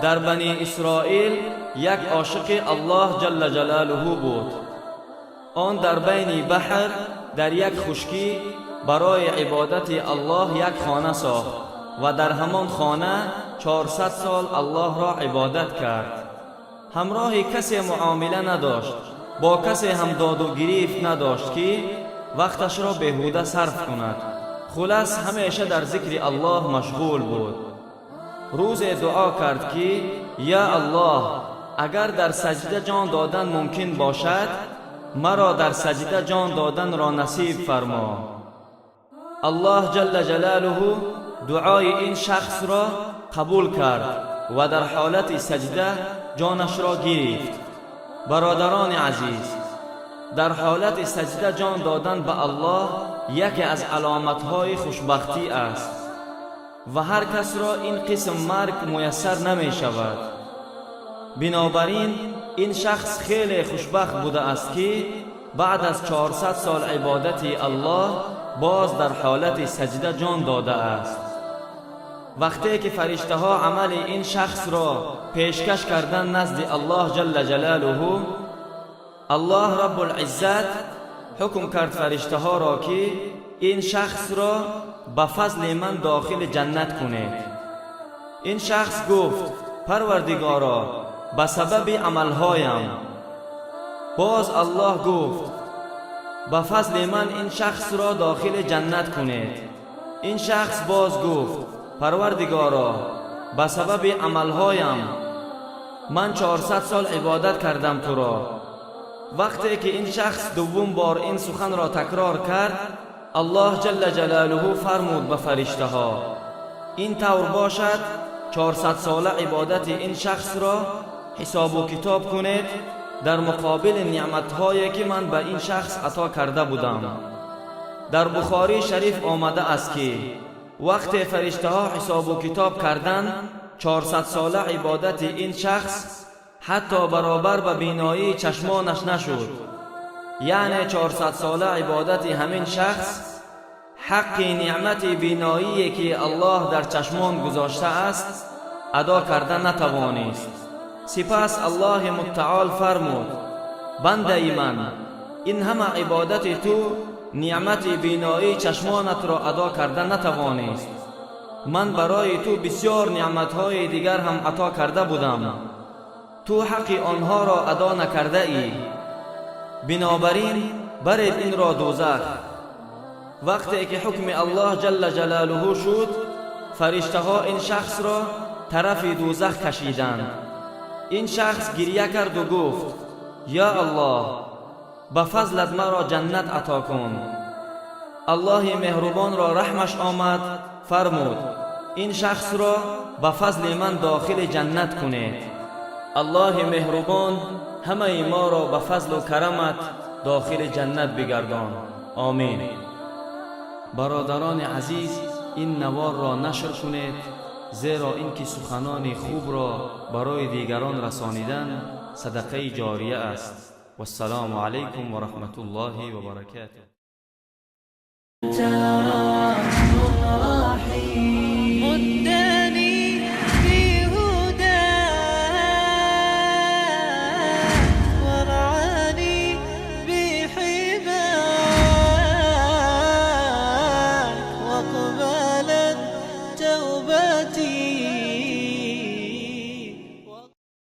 Дар Бани Исроил як ошиқи Аллоҳ ҷалла ҷалолуҳу буд. Он дар байни баҳр, дар як хушкӣ, барои ибодати Аллоҳ як хона сохт ва дар ҳамон хона 400 сол Аллоҳро ибодат кард. Ҳамроҳи касе муомила надошт, бо касе ҳам доду гирифт надошт, ки вақташро беҳуда сарф кунад. Хулас, ҳамеша дар зикри Аллоҳ машғул буд. Рӯзе дуо кард, ки: «Я Аллоҳ, агар дар саҷда ҷон додан мумкин бошад, маро дар саҷда ҷон доданро насиб фармо». Аллоҳ ҷалла ҷалолуҳу дуои ин шахсро қабул кард ва дар ҳолати саҷда ҷонашро гирифт. Бародарони азиз, дар ҳолати саҷда ҷон додан ба Аллоҳ яке аз аломатҳои хушбахтӣ аст ва ҳар касро ин қисм марг муяссар намешавад. Бинобар ин, ин шахс хеле хушбахт будааст, ки баъд аз 400 сол ибодати Аллоҳ боз дар ҳолати саҷда ҷон додааст. Вақте ки фариштаҳо амали ин шахсро пешкаш кардан назди Аллоҳ ҷалла ҷалолуҳу, Аллоҳ Раббулиззат ҳукм кард фариштаҳоро, ки ин шахсро ба фазли ман дохили ҷаннат кунед. Ин шахс гуфт: «Парвардигоро, ба сабаби амалҳоям». Боз Аллоҳ гуфт: «Ба фазли ман ин шахсро дохили ҷаннат кунед». Ин шахс боз гуфт: «Парвардигоро, ба сабаби амалҳоям, ман 400 сол ибодат кардам туро». Вақте ки ин шахс дуввум бор ин суханро такрор кард, Аллоҳ ҷалла ҷалолуҳу фармуд ба фариштаҳо: «Ин тавр бошад, 400-сола ибодати ин шахсро ҳисобу китоб кунед дар муқобили неъматҳое, ки ман ба ин шахс ато карда будам». Дар Бухории Шариф омада аст, ки вақте фариштаҳо ҳисобу китоб карданд, 400-сола ибодати ин шахс ҳатто баробар ба биноии чашмонаш нашуд. Яъне 400-сола ибодати ҳамин шахс ҳаққи неъмати биноие, ки Аллоҳ дар чашмон гузоштааст, адо карда натавонист. Сипас Аллоҳи Муттаол фармуд: «Бандаи ман, ин ҳама ибодати ту неъмати биноии чашмонатро адо карда натавонист. Ман барои ту бисёр неъматҳои дигар ҳам ато карда будам, ту ҳаққи онҳоро адо накардаӣ. Бинобар ин, баред инро дӯзах». Вақте ки ҳукми Аллоҳ ҷалла ҷалолуҳу шуд, фариштаҳо ин шахсро тарафи дӯзах кашиданд. Ин шахс гирья карду гуфт: «Ё Аллоҳ, ба фазлат маро ҷаннат ато кун». Аллоҳи меҳрубонро раҳмаш омад, фармуд: «Ин шахсро ба фазли ман дохили ҷаннат кунед». Аллоҳи меҳрубон ҳамаи моро ба фазлу карамат дохили ҷаннат бигардон, омин. Бародарони азиз, ин наворро нашр кунед, зеро ин ки суханони хубро барои дигарон расонидан садақаи ҷория аст. Вассалому алайкум ва раҳматуллоҳи ва баракатуҳ. ترى.